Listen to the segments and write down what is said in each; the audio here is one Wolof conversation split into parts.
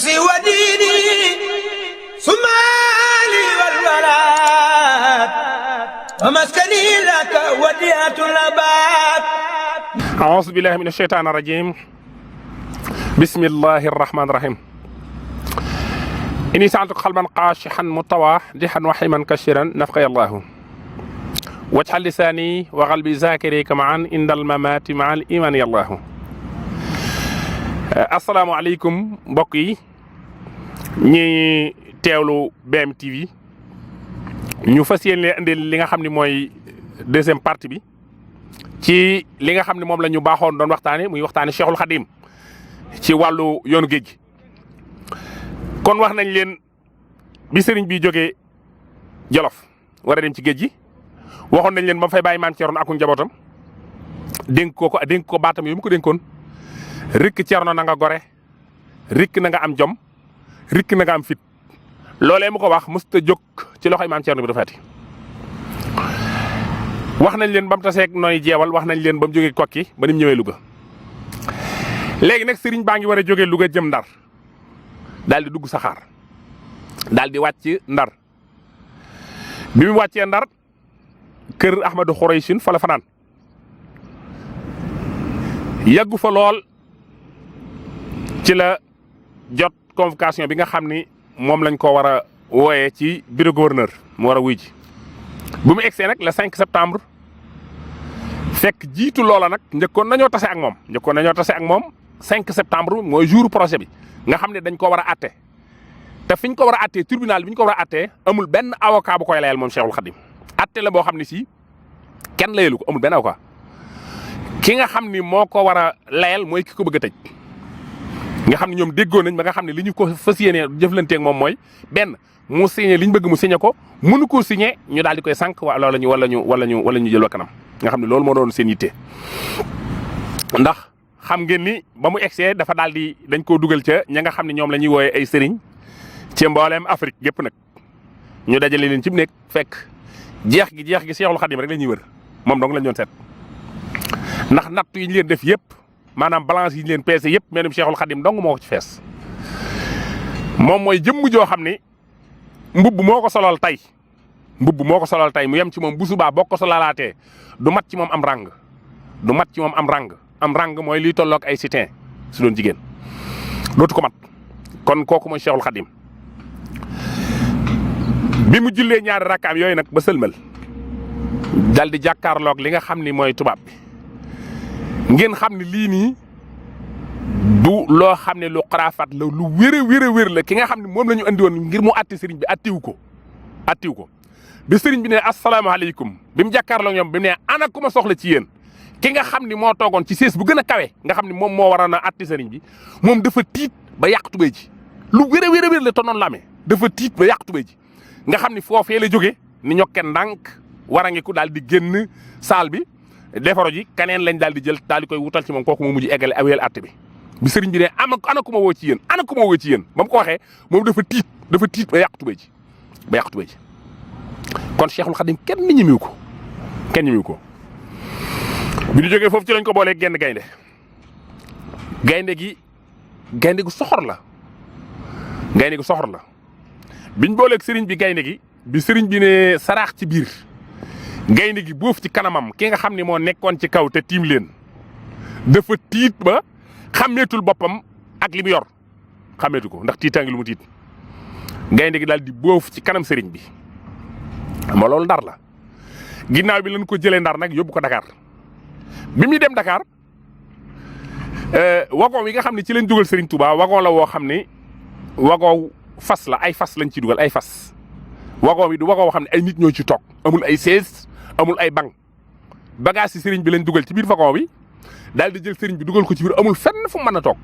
نفسي وديني سمالي والولاد ومسكني لك وديعة الأباد. أعوذ بالله من الشيطان الرجيم. بسم الله الرحمن الرحيم. إني سألتك قلبا قاشحا متواضعا وحيما كثيرا نفقي الله واجعل لساني وقلبي ذاكريك معا عند الممات مع الإيمان يا الله. asalaamaaleykum mbokk yi ñi teewlu BM TV ñu fas yéene indil li nga xam ne mooy deuxième partie bi ci li nga xam ne moom la ñu baaxoon doon waxtaane muy waxtaane Cheikhul Khadim ci wàllu yoonu géej gi. kon wax nañ leen bi sëriñ bi jógee Jolof war a dem ci géej gi waxoon nañ leen ba fay bàyyi maam Cerno ak njabootam dénk ko baatam yu mu ko dénkoon. rikk Cerno na nga gore rikk na nga am jom rikk na nga am fit loolee mu ko wax mësta jóg ci loxoy maam Cerno bi dafaati. wax nañ leen ba mu taseeg nooy jeewal wax nañ leen ba mu jógee kokki ba ni mu ñëwee Louga. léegi nag sëriñ baa ngi war a jógee Louga jëm Ndar daal di dugg saxaar daal di wàcc Ndar bi mu wàccee Ndar kër Ahmadou Khouraysin fa la fanaan yàggu fa lool. ci la jot convocation bi nga xam ni moom lañ ko war a wooyee ci bureau gouverneur mu war a wuy ji bu mu egsee nag le 5 septembre fekk jiitu loola nag njëkkoon nañoo tase ak moom 5 septembre mooy jour procès bi nga xam ne dañ ko war a atte te fiñ ko war a attee tribunal bi ñu ko war a attee amul benn avocat bu koy layal moom Cheikhul Khadim atte la boo xam ne si kenn layalu ko amul benn avocat ki nga xam ni moo ko war a layal mooy ki ko bëgg a tëj. nga xam ne ñoom déggoo nañ ba nga xam ne li ñu ko fas yéenee jëflanteeg moom mooy benn mu signé li ñu bëgg mu signé ko mënu koo signé ñu daal di koy sànq wala ñu jël wa kanam nga xam ne loolu moo doon seen yitte. ndax xam ngeen ni ba mu egsee dafa daal di dañ koo dugal ca ña nga xam ne ñoom la ñuy wooyee ay sëriñ ci mbooleem Afrique gépp nag ñu dajale leen ci nekk fekk jeex gi Cheikhul Khadim rek la ñuy wër moom dong lañ doon seet ndax natt yi ñu leen def yëpp. maanaam balance yi ñu leen peese yëpp meenum Cheikhul Khadim dong moo ko ci fees moom mooy jëmm joo xam ne mbubb moo ko solal tey mu yem ci moom bu subaa boo ko solalaatee du mat ci moom am rang mooy liy tolloog ay sitin su doon jigéen dootu ko mat kon kooku mooy Cheikhul Khadim bi mu jullee ñaari rakkaam yooyu nag ba sëlmal dal di jàkkaarloog li nga xam ni mooy tubaab bi ngeen xam ne lii nii du loo xam ne lu xaraafaat la lu wér la ki nga xam ne moom la ñu andi woon ngir mu atti sëriñ bi attiwu ko bi sëriñ bi ne asalaamaaleykum bi mu jàkkaarloo ñoom bi mu ne ana ku ma soxla ci yéen ki nga xam ne moo toogoon ci sées bu gën a kawe nga xam ne moom moo waroon a atti sëriñ bi moom dafa tiit ba yàq tubéy ji lu wér la te noonu la amee dafa tiit ba yàq tubéy ji nga xam ne foofee la jógee ni ñokkee ndànk war a ngi ko daal di génn saal bi. defaro ji kaneen lañ daal di jël daal di koy wutal ci moom kooku moo mujj eggale aweel atte bi sëriñ bi ne ana ku ma woo ci yéen ba mu ko waxee moom dafa tiit ba yàq tubéy ji kon Cheikhul Khadim kenn ñimiw ko bi ñu jógee foofu ci lañ ko boolee genn gaynde gu soxor la biñ booleeg sëriñ bi gaynde gi bi sëriñ bi ne saraax ci biir gaynde gi boof ci kanamam ki nga xam ne moo nekkoon ci kaw te tiim leen dafa tiit ba xàmmeetul boppam ak li mu yor xàmmeetu ko ndax tiitaangi lu mu tiit gaynde gi daal di boof ci kanam sëriñ bi ma loolu Ndar la ginnaaw bi lañ ko jëlee Ndar nag yóbbu ko Dakar bi muy dem Dakar wagon yi nga xam ne ci lañ dugal sëriñ Touba wagon la woo xam ne wagon fas la ay fas lañ ci dugal ay fas wagon bi du wagon woo xam ne ay nit ñoo ci toog amul ay chaise amul ay banc bagage yi sëriñ bi lañ dugal ci biir wagon bi daal di jël sëriñ bi dugal ko ci biir amul fenn fu mu mën a toog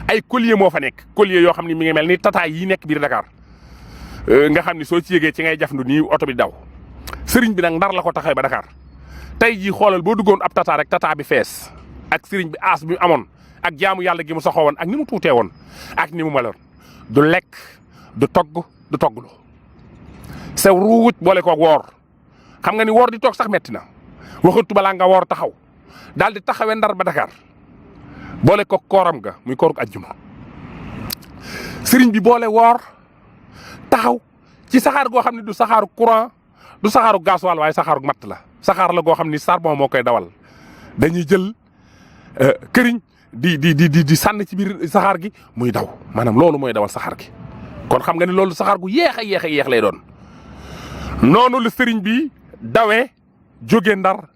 ay collier moo fa nekk collier yoo xam ne mi ngi mel ni tata yi nekk biir Dakar nga xam ni soo ci yégee ci ngay jafandu nii oto bi daw sëriñ bi nag Ndar la ko taxee ba Dakar tey jii xoolal boo duggoon ab tata rek tata bi fees ak sëriñ bi aas bi amoon ak jaamu yàlla gi mu soxoo woon ak ni mu tuutee woon ak ni mu meloon du lekk du togg du togglu sa ruuj boole koog woor xam nga ni woor di toog sax metti na waxatu balaa nga woor taxaw daal di taxawee Ndar ba Dakar boole ko kooram ga muy koorug ajjuma sëriñ bi boole woor taxaw ci saxaar goo xam ne du saxaaru courant du saxaaru gasoil waaye saxaaru matt la saxaar la goo xam ni charbon moo koy dawal dañuy jël këriñ di sànn ci biir saxaar gi muy daw maanaam loolu mooy dawal saxaar gi kon xam nga ni loolu saxaar gu yéex a yéex lay doon noonu la sëriñ bi dawee jóge Ndar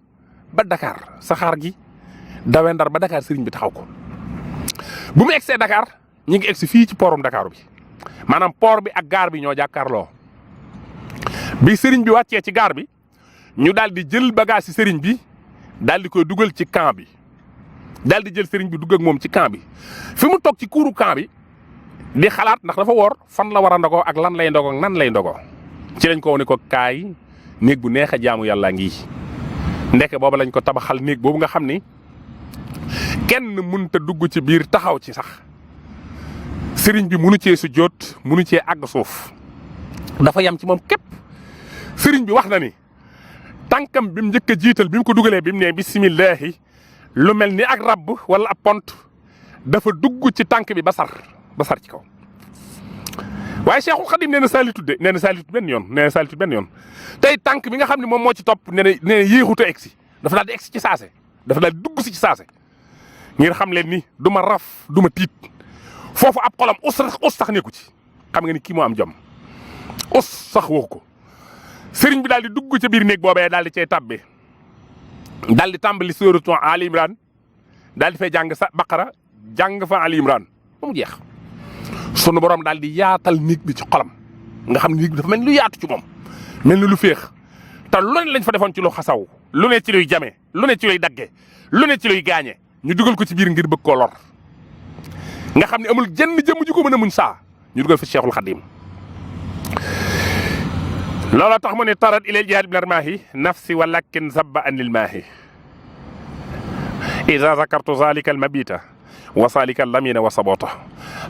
ba Dakar saxaar gi dawee Ndar ba Dakar sëriñ bi taxaw ko bu mu egsee Dakar ñu ngi egsi fii ci poorum Dakar bi maanaam port bi ak gaar bi ñoo jàkkaarloo bi sëriñ bi wàccee ci gaar bi ñu daal di jël bagage ci sëriñ bi daal di koy dugal ci camp bi daal di jël sëriñ bi dugg ak moom ci camp bi fi mu toog ci kuuru camp bi di xalaat ndax dafa woor fan la war a ndogoo ak lan lay ndogoo ak nan lay ndogoo ci lañ ko wane ko kaay néeg bu neex a jaamu yàlla ngi ndeke booba lañ ko tabaxal néeg boobu nga xam ni kenn mënut a dugg ci biir taxaw ci sax sëriñ bi munu cee sujjóot munu cee àgg suuf dafa yam ci moom képp sëriñ bi wax na ni tànkam bi mu njëkk a jiital bi mu ko dugalee bi mu nee bisimillahi lu mel ni ak rabb wala ab pont dafa dugg ci tànk bi ba sar ci kaw waaye Cheikhul Khadim nee na saalitu de nee na saalitu benn yoon tey tànk bi nga xam ne moom moo ci topp nee na yéexut a egsi dafa daal di egsi ci saase dafa daal di dugg si ci saase ngir xam leen ni du ma raf du ma tiit foofu ab xolam us sax nekku ci xam nga ni kii moo am jom us sax waxu ko sëriñ bi daal di dugg ca biir néeg boobee daal di cay tàbbee daal di tàmbali suuratu Ali Imran daal di fay jàng sa Baqara jàng fa Ali Imran ba mu jeex sunu borom daal di yaatal néeg bi ci xolam nga xam ne néeg bi dafa mel ni lu yaatu ci moom mel ni lu féex te lu ne lañ fa defoon ci lu xasaw lu ne ci luy jame lu ne ci luy dagge lu ne ci luy gaañe ñu dugal ko ci biir ngir bëgg koo lor nga xam ne amul jenn jëmm ju ko mën a muñ saa ñu dugal fa Cheikhul Khadim looloo tax mu ne tarat ilal jihaad bil armaahi nafsi walakin zabba anil maahi iza zakartu zalika al mabita wa salika lamina wa sabota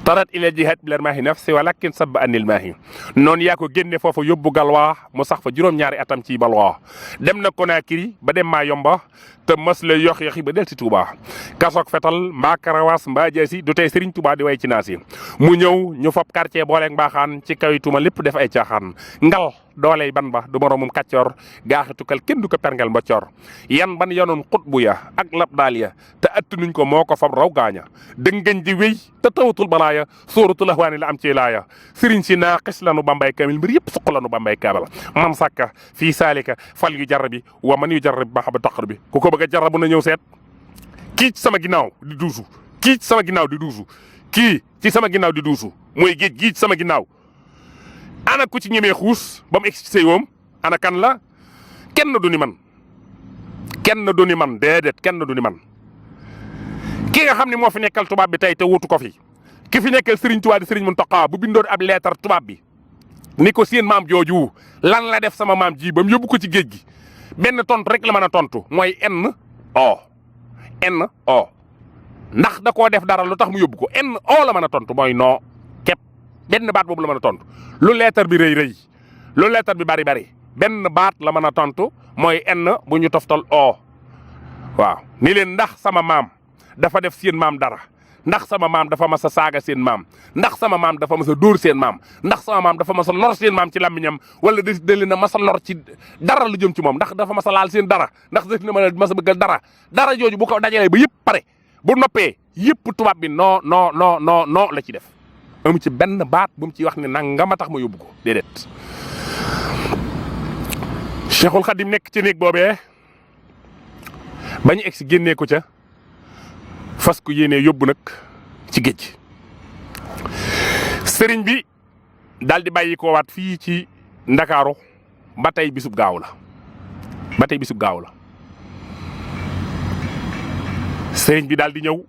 tarat ilal jihaad bil armaahi nafsi walakin sabba anil maahi noonu yaa ko génne foofu yóbbu galwaa mu sax fa juróom-ñaari atam ci balwaa dem na Konaakiri ba dem maa yomba te mës la yox-yoxi ba del ci Touba kasoog fetal mbaa karawaas mbaa jeesi du tey Serigne Touba di way ci naas yi mu ñëw ñu fop quartier booleeg mbaaxaan ci kaw tuuma lépp def ay caaxaan ngal dooley ban ba du moroomum kàccoor gaaxi tukkal kenn du ko perngel mboccoor yan ban yanoon xutbu ya ak lab daal ya te attanuñ ko moo ko fab raw gaaña dëngañ di wéy te tawatul balaaya sóoratul ahwaani la am ci laaya sëriñ si naa xis lanu bambay kamil mbir yëpp suq lanu bambay kaabal man sàkka fii saalika fal yu jarrabi wa man yu jarrabi ba xaba taqar bi ku ko bëgg a jarrabu na ñëw seet kii ci sama ginnaaw di duusu kii ci sama ginnaaw di duusu kii ci sama ginnaaw di duusu mooy géej gii ci sama ginnaaw ana ku ci ñemee xuus ba mu egsi ci say woom ana kan la kenn du ni man déedéet kenn du ni man ki nga xam ne moo fi nekkal tubaab bi tey te wutu ko fi ki fi nekkal Serigne Touba di Serigne Mountakha bu bindoon ab leetar tubaab bi ni ko seen maam jooju lan la def sama maam ji ba mu yóbbu ko ci géej gi benn tontu rek la mën a tontu mooy NO ndax da koo def dara lu tax mu yóbbu ko NO la mën a tontu mooy non képp benn baat boobu la mën a tontu lu leetar bi rëy lu leetar bi bari benn baat la mën a tontu mooy N bu ñu toftal O waaw ni leen ndax sama maam dafa def seen maam dara ndax sama maam dafa mas a saaga seen maam ndax sama maam dafa mas a dóor seen maam ndax sama maam dafa mas a lor seen maam ci làmmiñam wala da leen a mas a lor ci dara lu jëm ci moom ndax dafa mas a laal seen dara ndax daf na mën a mas a bëggal dara jooju bu ko dajalee ba yëpp pare bu noppee yëpp tubaab bi non la ci def amu ci benn baat bu mu ci wax ne nanga ma tax ma yóbbu ko déedéet. Cheikhul Khadim nekk ci néeg boobee ba ñu egg si génnee ko ca fas ko yéenee yóbbu nag ci géej sëriñ bi daal di bàyyi ko waat fii ci Ndakaaru ba tey bisub gaaw la sëriñ bi daal di ñëw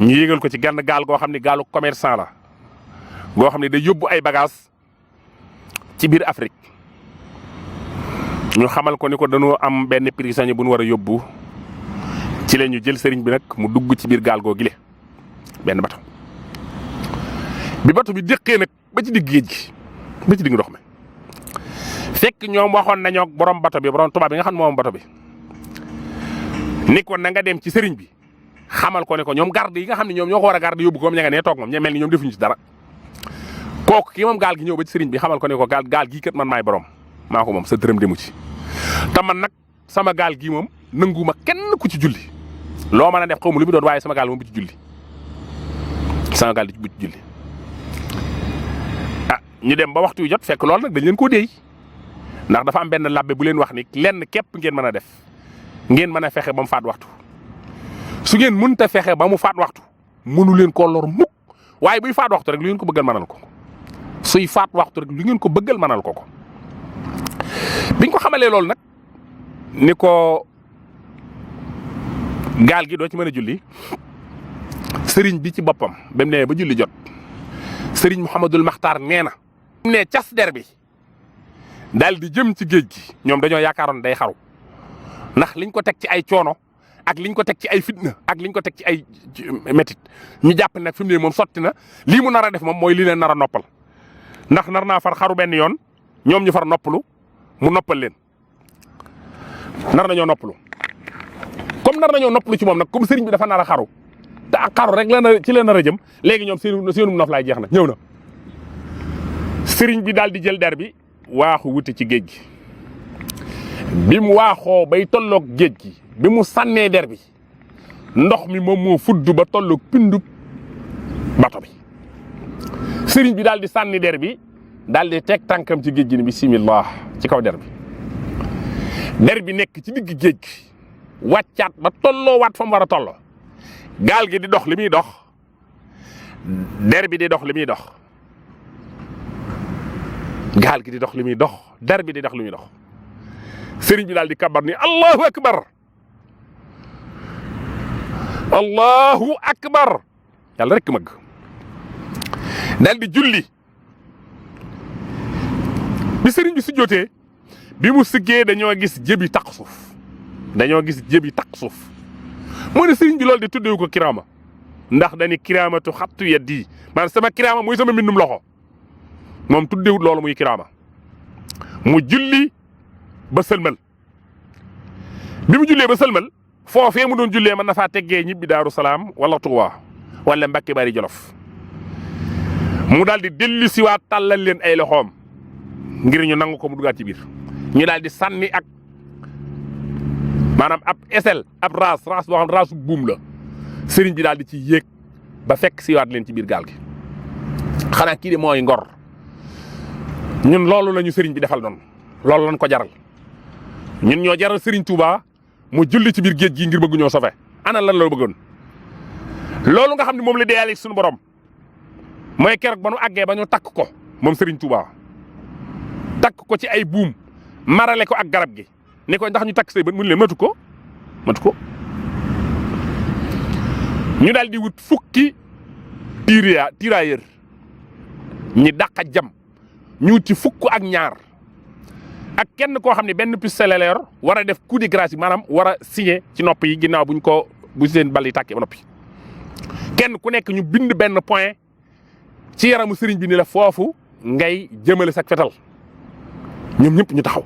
ñu yégal ko ci genn gaal goo xam ne gaalu commerçant la goo xam ne day yóbbu ay bagages ci biir Afrique ñu xamal ko ni ko dañoo am benn prisonnier bu ñu war a yóbbu ci la ñu jël sëriñ bi nag mu dugg ci biir gaal goo gile benn bato bi bato bi déqee nag ba ci digg géej gi ba ci digg ndox mi fekk ñoom waxoon nañoo borom bato bi borom tubaab bi nga xam ne moom bato bi ni ko na nga dem ci sëriñ bi xamal ko ne ko ñoom garde yi nga xam ne ñoom ñoo ko war a garde yóbbu ko moom ña nga nee toog moom ña mel ni ñoom defuñu ci dara kooku kii moom gaal gi ñëw ba ci sëriñ bi xamal ko ne ko gaal gii kat man maay borom maa ko moom sa dërëm demu ci te man nag sama gaal gii moom nanguma kenn ku ci julli loo mën a def xaw ma lu mu doon waaye sama gaal moom bu ci julli sama gaal bu ci julli ah ñu dem ba waxtu wi jot fekk loolu nag dañ leen koo déey ndax dafa am benn labbe bu leen wax ni lenn képp ngeen mën a def ngeen mën a fexe ba mu faat waxtu su ngeen mënta fexe ba mu faat waxtu mënu leen koo lor mukk waaye buy faat waxtu rek lu ngeen ko bëggal mënal ko suy faat waxtu rek lu ngeen ko bëggal mënal ko biñ ko xamalee loolu nag ni ko gaal gi doo ci mën a julli sëriñ bi ci boppam ba mu nee ba julli jot sëriñ Mouhamadul Makhtar nee na. ne cas der bi daal di jëm ci géej gi ñoom dañoo yaakaaroon day xaru ndax liñ ko teg ci ay coono ak liñ ko teg ci ay fitna ak liñ ko teg ci ay métit ñu jàpp nag fi mu ne moom sotti na lii mu nar a def moom mooy li leen nar a noppal ndax nar naa far xaru benn yoon ñoom ñu far noppalu mu noppal leen nar nañoo noppalu comme nar nañoo noppalu ci moom nag comme sëriñ bi dafa nar a xaru te ak xaru rek la ci leen nar a jëm léegi ñoom seenu nof laay jeex na ñëw na sëriñ bi daal di jël der bi waaxu wuti ci géej gi bi mu waaxoo bay tolloog géej gi bi mu sànnee der bi ndox mi moom moo fudd ba tolloog pindu bato bi sëriñ bi daal di sànni der bi daal di teg tànkam ci géej gi ni bismillah ci kaw der bi nekk ci digg géej gi wàccaat ba tolloo waat fa mu war a tolloo gaal gi di dox li muy dox der bi di dox li muy dox gaal gi di dox li muy dox der bi di dox li muy dox sëriñ bi daal di kabar ni allahu akbar allahu akbar yàlla rek mag daal di julli bi sëriñ bi sujjootee bi mu siggee dañoo gis jëbi taq suuf moo ne sëriñ bi loolu di tuddewu ko kiraama ndax dañu kiraamatu xattu yaddi maanaam sama kiraama muy sama mbindum loxo moom tuddewut loolu muy kiraama mu julli ba sëlmal bi mu jullee ba sëlmal foofee mu doon jullee mën na faa teggee ñibbi Daaru Salaam wala Tuuba wala Mbàkke Bari Jolof mu daal di dellu siwaat tàllal leen ay loxoom ngir ñu nangu ko mu dugaat ci biir ñu daal di sànni ak maanaam ab esel ab raas boo xam raasu buum la sëriñ bi daal di ci yéeg ba fekk siwaat leen ci biir gaal gi xanaa kii de mooy ngor ñun loolu la ñu sëriñ bi defal noonu loolu lañ ko jaral ñun ñoo jaral sëriñ Touba mu julli ci biir géej gi ngir bëgg ñoo sofe ana lan la bëggoon loolu nga xam ne moom la deeyaale suñu borom mooy keroog ba nu àggee ba ñu takk ko moom sëriñ Touba takk ko ci ay buum marale ko ak garab gi ni ko ndax ñu takk say bët mu leen matu ko ñu daal di wut fukki tirailleur ñi dàqa jam ñu wut ci fukk ak ñaar ak kenn koo xam ne benn pistolet la yor war a def coup de grâce maanaam war a signé ci nopp yi ginnaaw bu seen bal yi tàkkee ba noppi kenn ku nekk ñu bind benn point ci yaramu sëriñ bi ni la foofu ngay jëmale sak fetal ñoom ñëpp ñu taxaw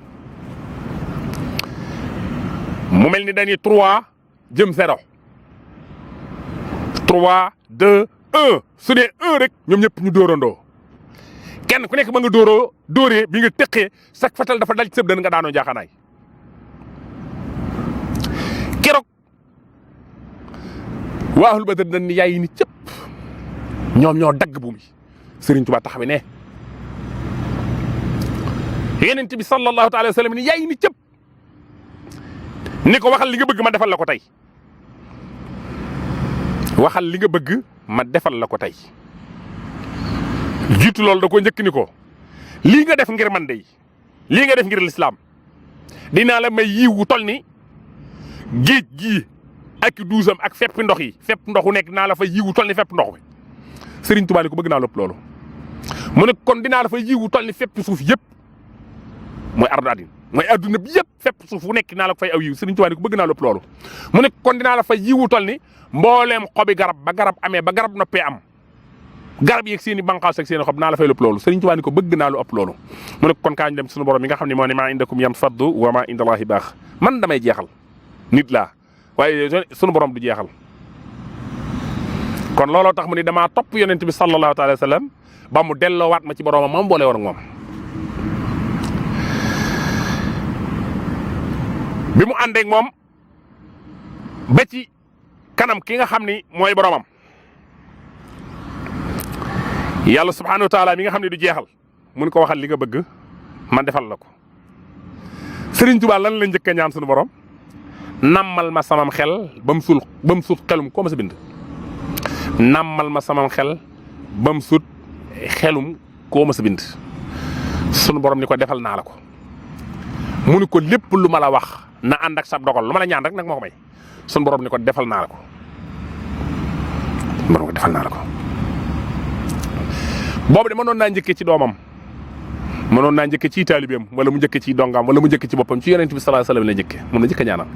mu mel ni dañuy 3 jëm 0 3 2 1 su dee 1 rek ñoom ñëpp ñu dóorandoo kenn ku nekk ba nga dóoree bi nga teqee sak fetal dafa dal ci sëb dën nga daanoo jaaxanaay keroog waa ahlu badar dañ ni yaay ni cëpp ñoom ñoo dagg bu mi Sëriñ Tuubaa taxawe ne Yonent bi sallallahu alayhi wa sallam ni yaay ni cëpp ni ko waxal li nga bëgg ma defal la ko tey waxal li nga bëgg ma defal la ko tey jiitu loolu da ko njëkk ni ko lii nga def ngir man dey lii nga def ngir lislaam dinaa la may yiwu tol ni géej gii ak duusam ak fepp ndox yi fepp ndoxu nekk dinaa la fa yiwu tol ni fepp ndox bi Sëriñ Tuubaa ni ko bëgg naa lépp loolu mu ne kon dinaa la fa yiwu tol ni fepp suuf yëpp mooy ardu mooy adduna bi yëpp fepp suuf fu nekk dinaa la ko fay aw yiw Sëriñ Tuubaa ni ko bëgg naa lépp loolu mu ne kon dinaa la fa yiwu tol ni mbooleem xobi garab ba garab amee ba garab noppee am garab yeeg seen i bànqaas ak seen i xob naa la fay lépp loolu Sëriñ Tuubaa ni ko bëgg naa lu ëpp loolu mu ne kon kaa ñu dem suñu borom mi nga xam ne moo ne maa indakum yanfaddu wa maa indallaahi baax man damay jeexal nit laa waaye sunu borom du jeexal kon looloo tax mu ni damaa topp yonent bi sallallahu alayhi wa sallam ba mu delloowaat ma ci boroomam moom boole woon ak moom. bi mu àndeek moom ba ci kanam ki nga xam ni mooy boroomam yàlla subhaanahu wa taala mi nga xam ne du jeexal mun ko waxal li nga bëgg man defal la ko. Sëriñ Tuubaa lan la njëkk a ñaan suñu borom nammal ma samam xel ba mu sut xelum koo ma sa bind. nammal ma samam xel ba mu sut xelum koo ma sa bind sunu borom ni ko defal naa la ko. mu ni ko lépp lu ma la wax na ànd ak sab dogal lu ma la ñaan rek nag moo ko may sunu borom ni ko defal naa la ko. borom ko defal naa la ko. boobu de mënoon naa njëkkee ci doomam mënoon naa njëkkee ci taalibeem wala mu njëkkee ci dongam wala mu njëkkee ci boppam ci yonent bi sallallahu alayhi wasallam la njëkkee moom la njëkk a ñaanal.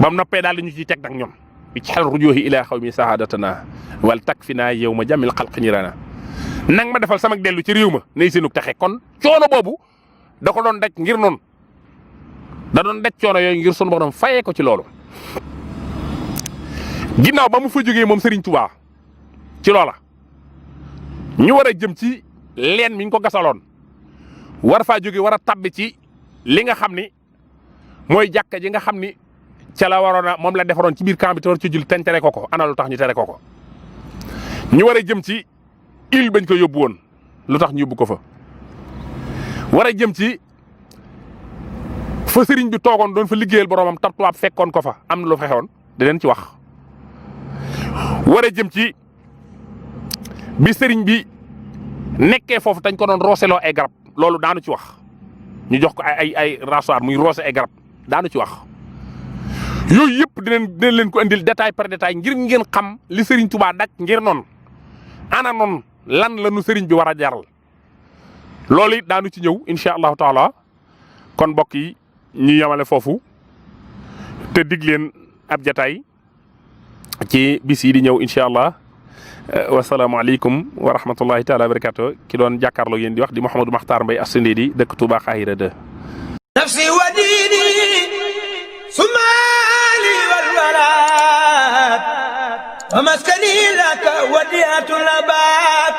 ba mu noppee daal di ñu ciy teg nag ñoom bi ci xel rujuhi ila xawmi sahadatana wal takfina yawma jamil xalq nirana nang ma defal sama dellu ci réew ma nay seenug taxe kon coono boobu da ko doon daj ngir noonu da doon daj coono yooyu ngir sunu borom fayee ko ci loolu. ginnaaw ba mu fa jógee moom Serigne Touba ci loola ñu war a jëm ci leen mi ñu ko gasaloon war faa jóge war a tabbi ci li nga xam ni mooy jàkka ji nga xam ni ca la waroon a moom la defaroon ci biir camp bi te war ci jul teñ tere ko ko ana lu tax ñu tere ko ko. ñu war a jëm ci île bañ ko yóbbu woon lu tax ñu yóbbu ko fa war a jëm ci fa sëriñ bi toogoon doon fa liggéeyal boromam tab tubaab fekkoon ko fa am na lu fa xewoon di leen ci wax. war a jëm ci bi sëriñ bi nekkee foofu dañ ko doon rooseloo ay garab loolu daanu ci wax ñu jox ko ay rasoir muy roose ay garab daanu ci wax. yooyu yëpp dinañ leen ko andil détail par détail ngir ngeen xam li Serigne Touba daj ngir noonu ana noonu lan la nu Serigne bi war a jaral loolu it daanu ci ñëw incha allahu taala kon mbokk yi ñu yemale foofu te dig leen ab jataay ci bis yi di ñëw incha allah wasalaamaaleykum wa rahmatullahi taala wa barakatuh ki doon jàkkaarloo yéen di wax di Mouhamadou Makhtar Mbaye As-Sindidi dëkk Touba Xaahira 2. nafsi wa diini sumaali wal walaat wa maskani laka wadiyatul abaat